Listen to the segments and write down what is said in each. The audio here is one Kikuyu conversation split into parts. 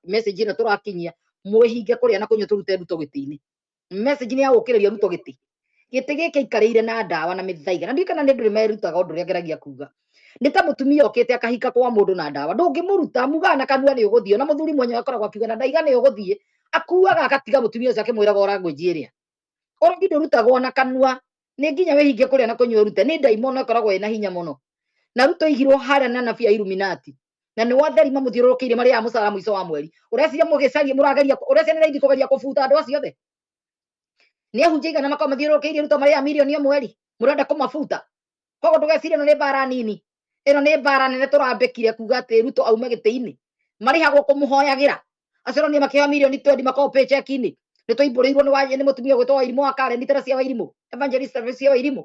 Message ĩno tũrakinyia, mwĩhinge kũrĩa na kũnyua, tũrute Ruto gĩtĩ-inĩ. Message nĩ ya gũkĩrĩria Ruto gĩtĩ, gĩtĩ gĩkĩ aikarĩire na ndawa na mĩthaiga. Na ndiũĩ kana nĩ ndũrĩ merutaga ũndũ ũrĩa ngeragia kuga. Nĩ ta mũtumia okĩte akahika kwa mũndũ na ndawa, ndũngĩmũruta. Mugaga na kanua nĩ ũgũthiĩ, ona mũthuri mwenyewe akoragwo akiuga na ndaiga nĩ ũgũthiĩ, akuaga agatiga mũtumia ũcio akĩmwĩraga ũrangwĩnji ĩrĩa. Ũrogi ndũrutagwo na kanua, nĩ nginya wĩhinge kũrĩa na kũnyua ũrute. Nĩ ndaimono ĩkoragwo ĩna hinya mũno. Na Ruto aigirwo harĩa na anabii a Illuminati na nĩ watheri mamũthiũrũrũkĩirie, marĩaga mũcara mũico wa mweri. Ũreciria mũgĩcaria mũrageria, ũreciria nĩ raithi kũgeria kũbuta andũ acio othe? Nĩ ahunjia igana makoragwo mathiũrũrũkĩirie Ruto, marĩaga mirioni o mweri, mũrenda kũmabuta. Koguo ndũgecirie ĩno nĩ mbara nini, ĩno nĩ mbara nene tũrambĩkire kuga atĩ Ruto aume gĩtĩ-inĩ. Marĩhagwo kũmũhoyagĩra acio ũronire makĩheo mirioni 20, makoragwo paycheck-inĩ. Nĩ tũimbũrĩirwo nĩ nĩ mũtumia ũgwĩtwo Wairimũ wa Karen Teresia cia Wairimũ, evangelist cia Wairimũ.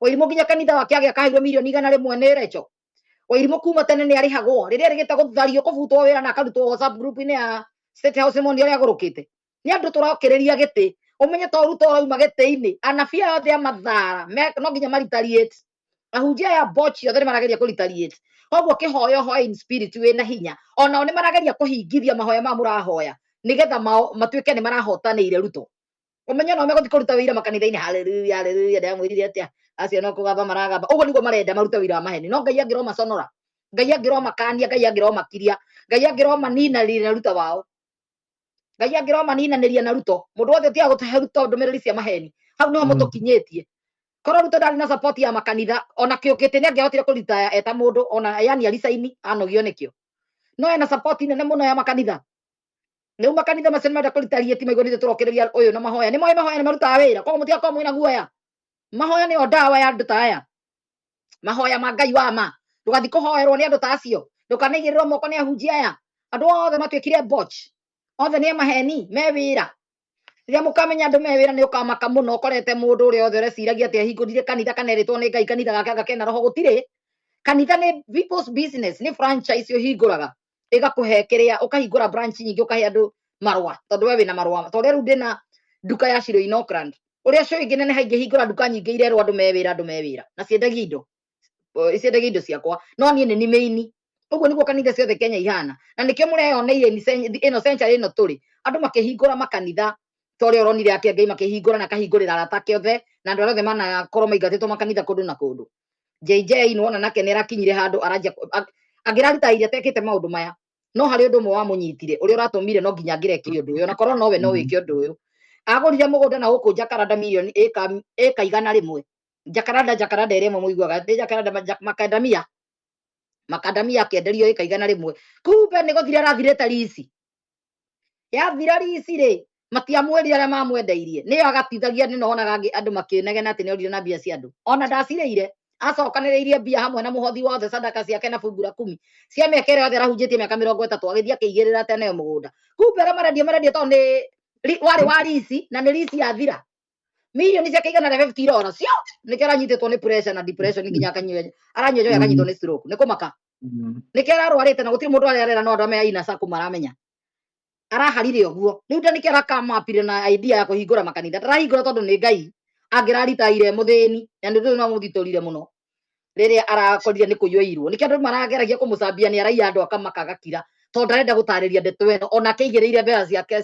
Wairimũ nginya kanitha wake agĩaka aheirwo mirioni 100 nĩ Recho Wairimũ. Kuma tene nĩ arĩhagwo. Rĩrĩa arĩgĩte gũthario, kũbutwo wĩra na akarutwo WhatsApp group-inĩ ya State House, nĩ monire ũrĩa agũrũkĩte. Nĩ andũ tũrokĩrĩria gĩtĩ. Ũmenye to Ruto ũrauma gĩtĩ-inĩ, anabii aya othe a mathara no nginya maritariate. Ahunjia aya bochi othe nĩ marageria kũritariate. Koguo kĩhoya ũhoe in spirit wĩna hinya. Onao nĩ marageria kũhingithia mahoya maya mũrahoya nĩgetha mao matuĩke nĩ marahotanĩire Ruto. Ũmenye nao megũthiĩ kũruta wĩira makanitha-inĩ, haleluya, haleluya, ndamwĩrire atĩa, acio no kũgamba maragamba. Ũguo nĩguo marenda marute wĩira wa maheni. No Ngai angĩromaconora, Ngai angĩromakania, Ngai angĩromakiria, Ngai angĩromaninanĩria na Ruto wao, Ngai angĩromaninanĩria na Ruto. Mũndũ wothe ũtigaga gũtũhe Ruto ndũmĩrĩri cia maheni, hau nĩho mũtũkinyĩtie. Korwo Ruto ndarĩ na support ya makanitha, ona kĩo gĩtĩ nĩ angĩahotire kũritaya eta mũndũ, ona yani aricaini anogio nĩkĩo. No ena support nene mũno ya makanitha. Rĩu makanitha macio nĩ marenda kũritariate, maigua nĩ tũrokĩrĩria ũyũ na mahoya. Nĩ moĩ mahoya nĩ marutaga wĩra. Koguo mũtigakorwo mwĩna guoya, mahoya nĩyo ndawa ya andũ ta aya, mahoya ma Ngai wa ma. Ndũgathiĩ kũhoerwo nĩ andũ ta acio, ndũkanaigĩrĩrwo moko nĩ ahunjia aya. Andũ othe matuĩkire botch, othe nĩ a maheni me wĩra. Rĩrĩa mũkamenya andũ me wĩra, nĩ ũkamaka mũno ũkorete mũndũ ũrĩa othe ũreciragia atĩ ahingũrire kanitha kana erĩtwo nĩ Ngai kanitha gake anga kena roho. Gũtirĩ kanitha, nĩ people's business, nĩ franchise ũhingũraga ĩgakũhe kĩrĩa, ũkahingũra branch nyingĩ, ũkahe andũ marũa tondũ we wĩna marũa. Tondũ rĩu ndĩna nduka ya Shiro in Auckland, ũrĩa show ĩngĩneneha ingĩhingũra nduka nyingĩ irerwo andũ me wĩra, andũ me wĩra na ciendagia indo, ciendagia indo ciakwa, no niĩ nĩ main. Ũguo nĩguo kanitha ciothe Kenya ihana, na nĩkĩo mũreyoneire ĩno century ĩno tũrĩ, andũ makĩhingũra makanitha ta ũrĩa ũronire ake Ngai makĩhingũra na akahingũrĩra arata ake othe na andũ arĩa othe manakorwo maingatĩtwo makanitha kũndũ na kũndũ. JJ nĩwona nake nĩ arakinyire handũ aranjia angĩraritaire atekĩte maũndũ maya, no harĩ ũndũ ũmwe wamũnyitire ũrĩa ũratũmire no nginya angĩrekire ũndũ ũyũ. Ona korwo nowe no wĩke ũndũ ũyũ, agũrire mũgũnda na gũkũ Jakaranda mirioni ĩka 100. Jakaranda, Jakaranda ĩrĩa ĩmwe mũiguaga nĩ Jakaranda makandamia, makandamia akĩenderio ĩka 100. Kumbe nĩ gũthira arathirĩte lease. Yathira lease rĩ, matiamwĩrire arĩa mamwendeirie, nĩyo agatithagia. Nĩ nonaga angĩ andũ makĩnegena atĩ nĩorire na mbia cia andũ, ona ndacirĩire. Acokanĩrĩirie mbia hamwe na mũhothi wothe, sadaka ciake na fungu la kumi cia mĩaka ĩrĩa yothe arahunjĩtie, mĩaka 30, agĩthiĩ akĩigĩrĩra atĩ aneo mũgũnda. Kumbe arĩa marendio marendio tondũ nĩ warĩ wa lease, na nĩ lease yathira, mirioni ciake 150 irora cio. Nĩkĩo aranyitĩtwo nĩ pressure na depression, nginya akanyua, aranyua njohi, akanyitwo nĩ stroke nĩ kũmaka. Nĩkĩo ararwarĩte na gũtirĩ mũndũ arĩa arera, no andũ ame aina sacco maramenya araharire ũguo. Rĩu nda nĩkĩo arakamapire na idea ya kũhingũra makanitha. Ndarahingũra tondũ nĩ Ngai, angĩraritaire mũthĩni, na nĩ ũndũ ũyũ no mũthitũrire mũno rĩrĩa arakorire nĩ kũiywo. Nĩkĩo andũ marageragia kũmũcambia nĩ araiya andũ akamaka agakira, tondũ ndarenda gũtarĩria ndeto ĩno. Onake aigĩrĩire mbeca ciake,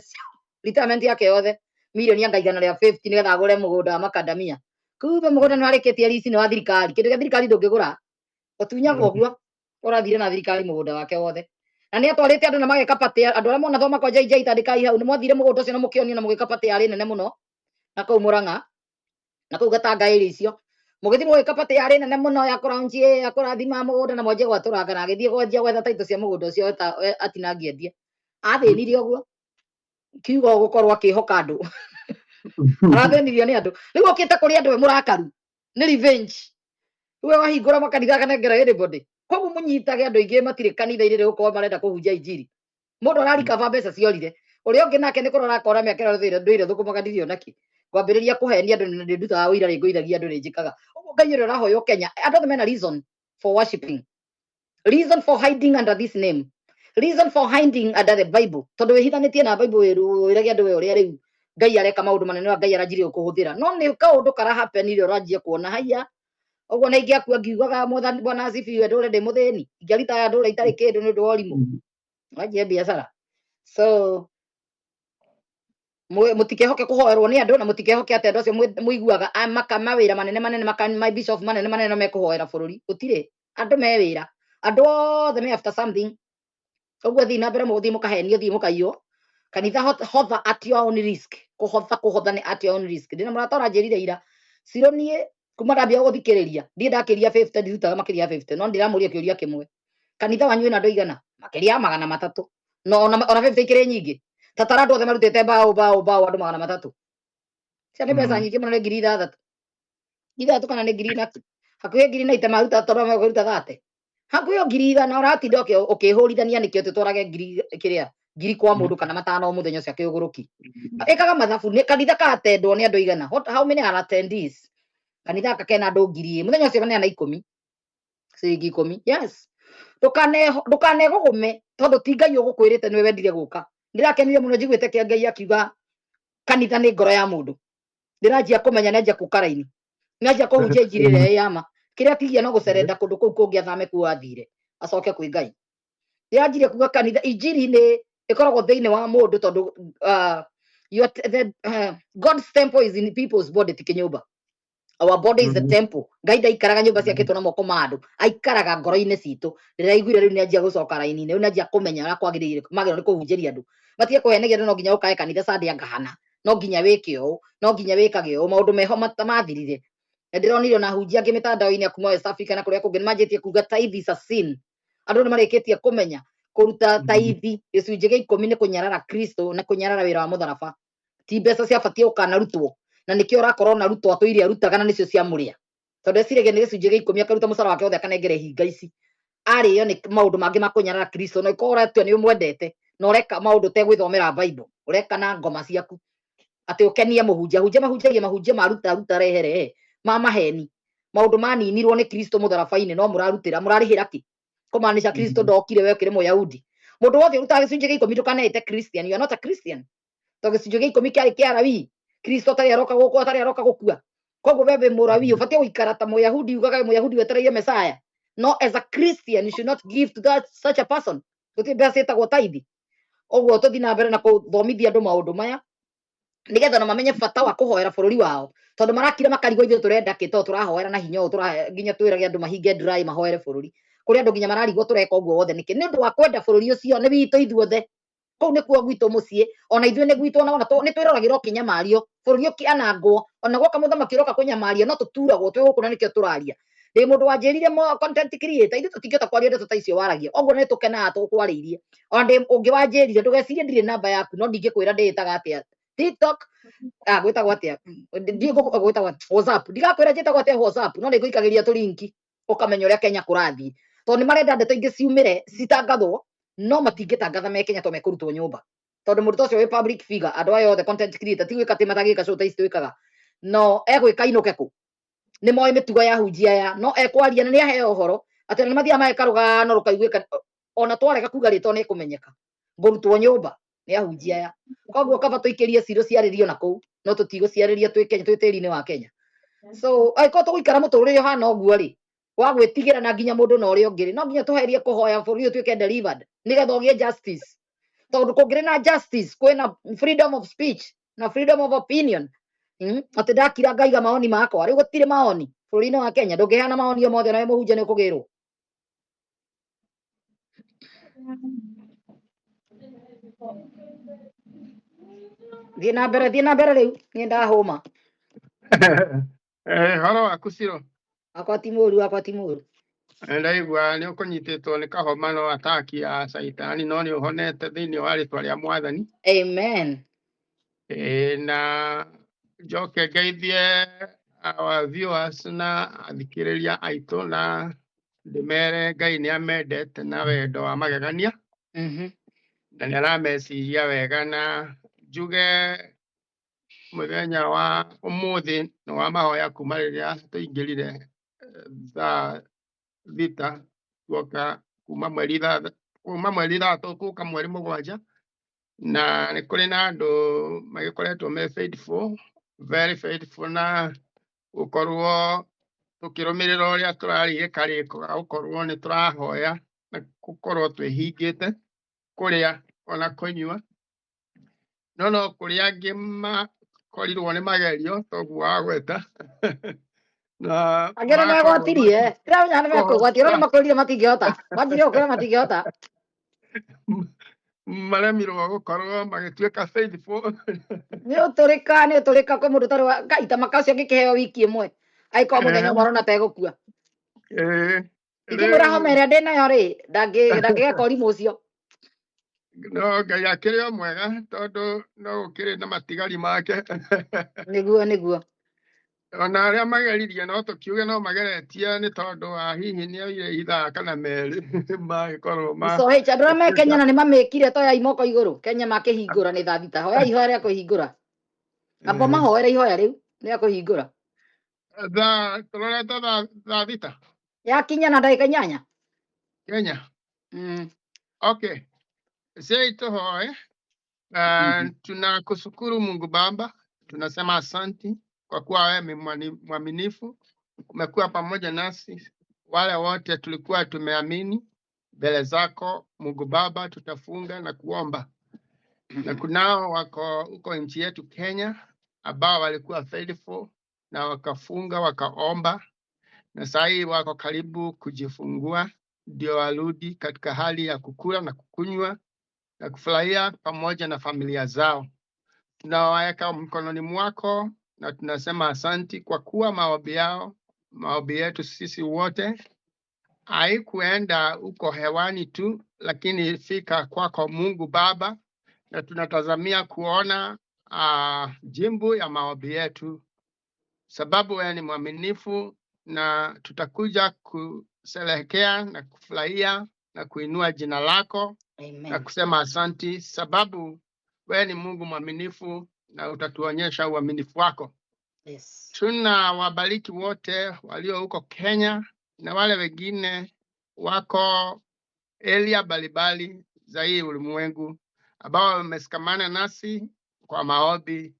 retirement yake yothe, mirioni anga 150, nĩgetha agũre mũgũnda wa makandamia. Kumbe mũgũnda nĩ warĩkĩtie lease, nĩ wa thirikari. Kĩndũ gĩa thirikari ndũngĩgũra, ũtunyagwo ũguo. Ũrathire na thirikari mũgũnda wake wothe, na nĩ atwarĩte andũ na mageka party. Andũ arĩa mona thoma kwa JJ tandĩkai hau, nĩ mwathire mũgũnda ũcio na mũkĩonio na mũgĩka party yarĩ nene mũno na kũu Mũrang'a na kũu Gatanga area icio. Mũgĩthiĩ mũgĩka party yarĩ nene mũno ya kũraunji, ya kũrathima mũgũnda, na mwanjie gwatũranga, na agĩthiĩ kwanjia gwetha title cia mũgũnda ũcio atinangie endie. Athĩnirie ũguo kiugo gũkorwo akĩhoka andũ, arathĩnirio nĩ andũ. Rĩu okĩte kũrĩ andũ e mũrakaru, nĩ revenge. Rĩu we wahingũra makanitha akanengera anybody. Koguo mũnyitage andũ aingĩ matirĩ kanitha-inĩ rĩ gũkorwo marenda kũhunjia injiri. Mũndũ ararikaba mbeca ciorire, ũrĩa ũngĩ nake nĩ kũrora akora mĩaka ĩrĩa ndũire ndũire thũkũmaga ndirĩ onakĩ ngwambĩrĩria kũhenia andũ na ndĩndutaga ũira rĩ ngũithagia andũ nĩ njĩkaga ũguo. Ngai ũrĩa ũrahoywo Kenya, andũ othe mena reason for worshiping, reason for hiding under this name, reason for hiding under the Bible, tondũ wĩhithanĩtie na Bible wĩrage andũ we ũrĩa rĩu Ngai areka maũndũ manene, ũrĩa Ngai aranjirie gũkũhũthĩra. No nĩ kaũndũ kara happen rĩrĩa ũranjia kuona haiya ũguo, na ingĩakua ngiugaga, "Mwathani Bwana asifiwe, ndũre ndĩ mũthĩni, ingĩaritaya ndũre itarĩ kĩndũ nĩ ũndũ wa ũrimũ." Wanjie biacara. So mũtikehoke kũhoerwo nĩ andũ, na mũtikehoke atĩ andũ acio mũiguaga maka mawĩra manene manene, maka ma bishop manene manene no mekũhoera bũrũri. Gũtirĩ andũ me wĩra, andũ othe me after something. Ũguo thiĩ na mbere, mũgũthiĩ mũkahenio, thiĩ mũkaiywo kanitha. Hotha at your own risk. Kũhotha, kũhotha nĩ at your own risk. Ndĩna mũrata ũranjĩrire ira, Ciro, niĩ kuma ndambia gũthikĩrĩria ndiĩ ndakĩria 50, ndirutaga makĩria ya 50. No ndĩramũria kĩũria kĩmwe: kanitha wanyu wĩna andũ aigana? Makĩria ya 300. No ona 50 ikĩrĩ nyingĩ. Tatara andũ othe marutĩte mbaũ mbaũ mbaũ, andũ 300 cia nĩ mbeca nyingĩ mũno, nĩ 6,000, 6,000 kana nĩ ngiri na hakuhĩ ngiri na ite maruta, tondũ mekũruta thate, hakuhĩ o 100,000. Ũratinda ũkĩhũrithania nĩkĩo tũtwarage ngiri kĩrĩa, ngiri kwa mũndũ kana 5 o mũthenya ũcio akĩũgũrũki. Ĩkaga mathabu, nĩ kanitha katendwo nĩ andũ aigana? How many are attendees? Kanitha gaka kena andũ 1000, mũthenya ũcio maneana 10, ciringi 10. Yes, ndũkanegũgũme tondũ ti Ngai ũgũkwĩrĩte, nĩwe wendire gũka. Ndĩrakenire mũno njiguĩte kĩa Ngai akiuga kanitha nĩ ngoro ya mũndũ. Ndĩranjia kũmenya, nĩanjia kũka raini, nĩanjia kũhunjia injiri ĩrĩa ĩ yama. Kĩrĩa tigia no gũcerenda kũndũ kũu kũngĩ, athame kuo athire acoke kwĩ Ngai. Ndĩranjirie kuga kanitha, injiri nĩ ĩkoragwo thĩinĩ wa mũndũ, tondũ God's temple is in people's body, ti kĩnyũmba. Our body is the temple. Ngai ndaikaraga nyũmba ciakĩtwo na moko ma andũ, aikaraga ngoro-inĩ citũ. Ndĩraiguire rĩu nĩanjia gũcoka raini-inĩ, rĩu nĩanjia kũmenya ũrĩa kwagĩrĩire, magĩrĩirwo nĩ kũhunjĩria andũ. Matige kũhenegia andũ, no nginya ũkae kanitha Sunday angahana, no nginya wĩke ũũ, no nginya wĩkage ũũ. Maũndũ meho mathirire. Na ndĩronire ona ahunjia angĩ mĩtandao-inĩ ya kuma West Africa na kũrĩa kũngĩ nĩmanjĩtie kuga tithe is a sin. Andũ nĩmarĩkĩtie kũmenya kũruta tithe, gĩcunjĩ gĩa 10, nĩ kũnyarara Kristo na kũnyarara wĩra wa mũtharaba. Ti mbeca ciabatiĩ gũkanarutwo, na nĩkĩo ũrakora ona Ruto atũire arutaga na nĩcio ciamũrĩa, tondũ eciragia nĩ gĩcunjĩ gĩa 10, akaruta mũcara wake wothe akanengere hinga ici arĩo nĩ maũndũ mangĩ ma kũnyarara Kristo. Na ĩkorwo ũratua nĩ ũmwendete na ũreka maũndũ ũtegwĩthomera Bible, ũreka na ngoma ciaku atĩ ũkenie mũhunjia. Hunjia mahunjagia mahunjia ma ruta ruta, rehe rehe, ma maheni, maũndũ maninirwo nĩ Kristo mũtharaba-inĩ. No mũrarutĩra, mũrarĩhĩra kĩ? Kũmaanisha Kristo ndokire, we ũkĩrĩ Mũyahudi. Mũndũ wothe ũrutaga gĩcunjĩ gĩa 10, ndũkaneĩte Christian, you are not a Christian, tondũ gĩcunjĩ gĩa 10 kĩarĩ kĩa Alawii, Kristo atarĩ aroka gũkũ, atarĩ aroka gũkua. Koguo we wĩ Mũlawii, ũbatiĩ gũikara ta Mũyahudi, ugaga Mũyahudi wetereire Messiah. No as a Christian you should not give to that such a person. Gũtirĩ mbeca ciĩtagwo tithe. Ũguo tũthiĩ na mbere na kũthomithia andũ maũndũ maya nĩgetha ona mamenye bata wa kũhoera bũrũri wao, tondũ marakira makarigwo ithuĩ tũrenda kĩ, tondũ tũrahoera na hinya ũũ, nginya twĩrage andũ mahinge dry mahoere bũrũri. Kũrĩ andũ nginya mararigwo tũreka ũguo wothe nĩkĩ, nĩ ũndũ wa kwenda bũrũri ũcio. Nĩ witũ ithuothe, kũu nĩkuo gwitũ mũciĩ, ona ithuĩ nĩ gwitũ, ona nĩ twĩroragĩra ũkĩnyamario bũrũri ũkĩanangwo, ona gwoka mũthamaki ũroka kũnyamaria, no tũturagwo twĩ gũkũ, na nĩkĩo tũraria. Ndĩ mũndũ wanjĩrire content creator, ithuĩ tũtingĩhota kwaria ndeto ta icio waragia ũguo, nĩ tũkenaga tũkwarĩirie. Ona ndĩ ũngĩ wanjĩrire, ndũgecirie ndirĩ namba yaku, no ndingĩkwĩra ndĩĩtaga atĩa TikTok, gwĩtagwo atĩa, ndiĩ gwĩtagwo WhatsApp, ndigakwĩra njĩtagwo atĩa WhatsApp, no nĩngũikagĩria tũlinki ũkamenya ũrĩa Kenya kũrathiĩ, tondũ nĩ marenda ndeto ingĩ ciumĩre citangathwo, no matingĩtangatha me Kenya tondũ mekũrutwo nyũmba, tondũ mũndũ ta ũcio wĩ public figure, andũ aya othe content creator, ti gwĩka atĩ matagĩka show ta ici twĩkaga, no egwĩka inũke kũ? Nĩ moĩ mĩtugo ya hunjia aya, no ekwaria na nĩ aheo ũhoro atĩ nĩ mathiaga mageka rũgano rũkaiguĩka, ona twarega kuga rĩtwa nĩ kũmenyeka, ngũrutwo nyũmba nĩ ahunjia aya. Koguo kaba tũikĩrie ciro ciarĩrio na kũu, no tũtigũciarĩria twĩ Kenya, twĩ tĩri-inĩ wa Kenya. So angĩkorwo tũgũikara mũtũrĩre ũhana ũguo rĩ, wa gwĩtigĩra na nginya mũndũ na ũrĩa ũngĩ rĩ, no nginya tũherie kũhoya bũrũri ũyũ ũtuĩke delivered nĩgetha ũgĩe justice, tondũ kũngĩrĩ na justice, kwĩna freedom of speech na freedom of opinion, Atĩ ndakira ngaiga maoni makwa. Rĩu gũtirĩ maoni bũrũri-inĩ wa Kenya, ndũngĩheana maoni o mothe, nawe mũhunjia nĩ ũkũgĩrwo. Thiĩ na mbere, thiĩ na mbere, rĩu niĩ ndahũma. Horo waku, Ciro? Wakwa ti mũru, wakwa ti mũru. Ndaigua nĩ ũkũnyitĩtwo nĩ kahoma, no ataki ya caitani, no nĩ ũhonete thĩinĩ wa rĩtwa rĩa Mwathani. Amen. Na njoke ngeithie our viewers na athikĩrĩria aitũ, na ndĩmere Ngai nĩ amendete na wendo wa magegania na nĩ arameciria wega, na njuge mũthenya wa ũmũthĩ nĩ wa mahoya kuma rĩrĩa tũingĩrire thaa 6 guoka kuma kuma mweri 6 gũka mweri 7, na nĩ kũrĩ na andũ magĩkoretwo me faithful, very faithful, na gũkorwo tũkĩrũmĩrĩra ũrĩa tũrarĩire karĩko ga gũkorwo nĩ tũrahoya na gũkorwo twĩhingĩte kũrĩa. ona kũnyua. No no kũrĩ angĩ makorirwo nĩ magerio toguo wagweta na Angĩ nĩ makorwo megwatirie, ndĩramenya nĩ mekwĩgwatia, no nĩ makwĩrire matingĩhota, manjirie gũkwĩra matingĩhota. Maremirwo gũkorwo magĩtuĩka faithful. Nĩ ũtũrĩka, nĩ ũtũrĩka kwĩ mũndũ ũtarĩ wa Ngai ta maka ũcio angĩkĩheo wiki ĩmwe angĩkorwo mũthenya ũmwe arona tegũkua. Ingĩmwĩra homa Rĩu ĩrĩa ndĩ nayo rĩ, ndangĩgeka ũrimũ ũcio. No Ngai akĩrĩ o mwega tondũ no gũkĩrĩ na matigari make. Nĩguo nĩguo. Ona arĩa mageririe no tũkiuge no mageretie nĩ tondũ wa hihi nĩ oire ithaa kana merĩ magĩkorwo ma So hey, andũ arĩa me Kenya na nĩ mamĩkire toyai moko igũrũ. Kenya makĩhingũra nĩ thaa thita. Hoyai ihoya rĩa kũhingũra. Amba mahoere ihoya rĩu rĩa kũhingũra. Thaa tũrorete thaa 6 Yakinya na ndagĩka 8. Kenya. Okay, sei tuhoe. Tunakushukuru Mungu Baba, tunasema asanti kwa kuwa wewe ni mwaminifu, umekuwa pamoja nasi wale wote tulikuwa tumeamini mbele zako Mungu Baba, tutafunga na kuomba. Na kunao wako huko nchi yetu Kenya ambao walikuwa faithful na wakafunga wakaomba, na saa hii wako karibu kujifungua, ndio warudi katika hali ya kukula na kukunywa na kufurahia pamoja na familia zao. Tunawaweka mkononi mwako na tunasema asanti kwa kuwa maombi yao, maombi yetu sisi wote haikuenda huko hewani tu, lakini ilifika kwako Mungu Baba, na tunatazamia kuona jimbu ya maombi yetu, sababu wewe ni mwaminifu, na tutakuja kusherehekea na kufurahia na kuinua jina lako na Amen. kusema asanti, sababu wewe ni Mungu mwaminifu na utatuonyesha uaminifu wako. Yes. Tuna wabariki wote walio huko Kenya na wale wengine wako area mbalimbali za hii ulimwengu ambao wameshikamana nasi kwa maombi.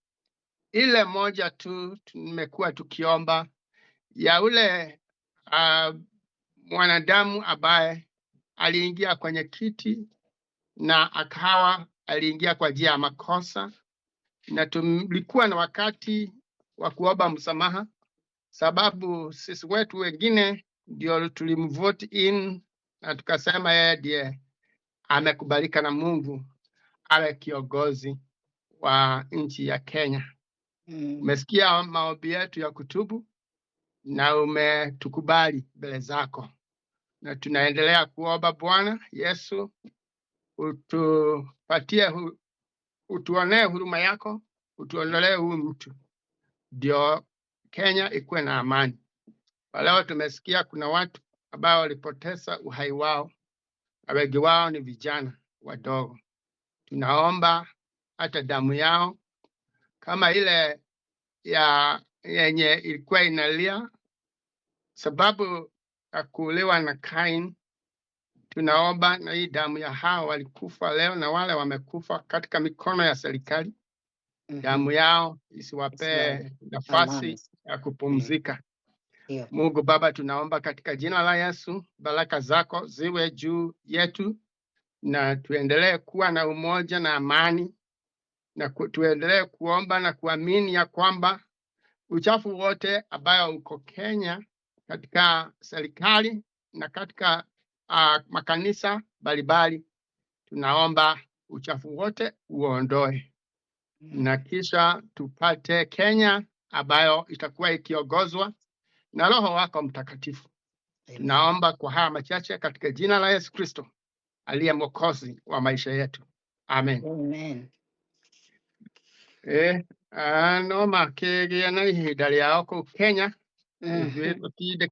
Ile moja tu tumekuwa tukiomba ya ule mwanadamu ambaye aliingia kwenye kiti na akawa aliingia kwa njia ya makosa, na tulikuwa na wakati wa kuomba msamaha, sababu sisi wetu wengine ndio tulimvote in na tukasema yeye ndiye amekubalika na Mungu awe kiongozi wa nchi ya Kenya. Umesikia maombi yetu ya kutubu na umetukubali mbele zako, na tunaendelea kuomba Bwana Yesu utupatie, utuonee huruma yako, utuondolee huyu mtu, ndio Kenya ikuwe na amani. Kwa leo tumesikia kuna watu ambao walipoteza uhai wao na wengi wao ni vijana wadogo. Tunaomba hata damu yao kama ile ya yenye ilikuwa inalia sababu ya kuuliwa na Kain, tunaomba na hii damu ya hao walikufa leo na wale wamekufa katika mikono ya serikali, damu yao isiwapee Isiwape nafasi amani. ya kupumzika. Ndio. Mungu Baba, tunaomba katika jina la Yesu, baraka zako ziwe juu yetu na tuendelee kuwa na umoja na amani na tuendelee kuomba na kuamini ya kwamba uchafu wote ambayo uko Kenya katika serikali na katika makanisa mbalimbali, tunaomba uchafu wote uondoe, na kisha tupate Kenya ambayo itakuwa ikiongozwa na Roho wako Mtakatifu. Amen. Tunaomba kwa haya machache katika jina la Yesu Kristo aliye Mwokozi wa maisha yetu. Amen. Amen. No makĩgĩa na ihinda rĩao kũu Kenya, ithuĩ tũtinde.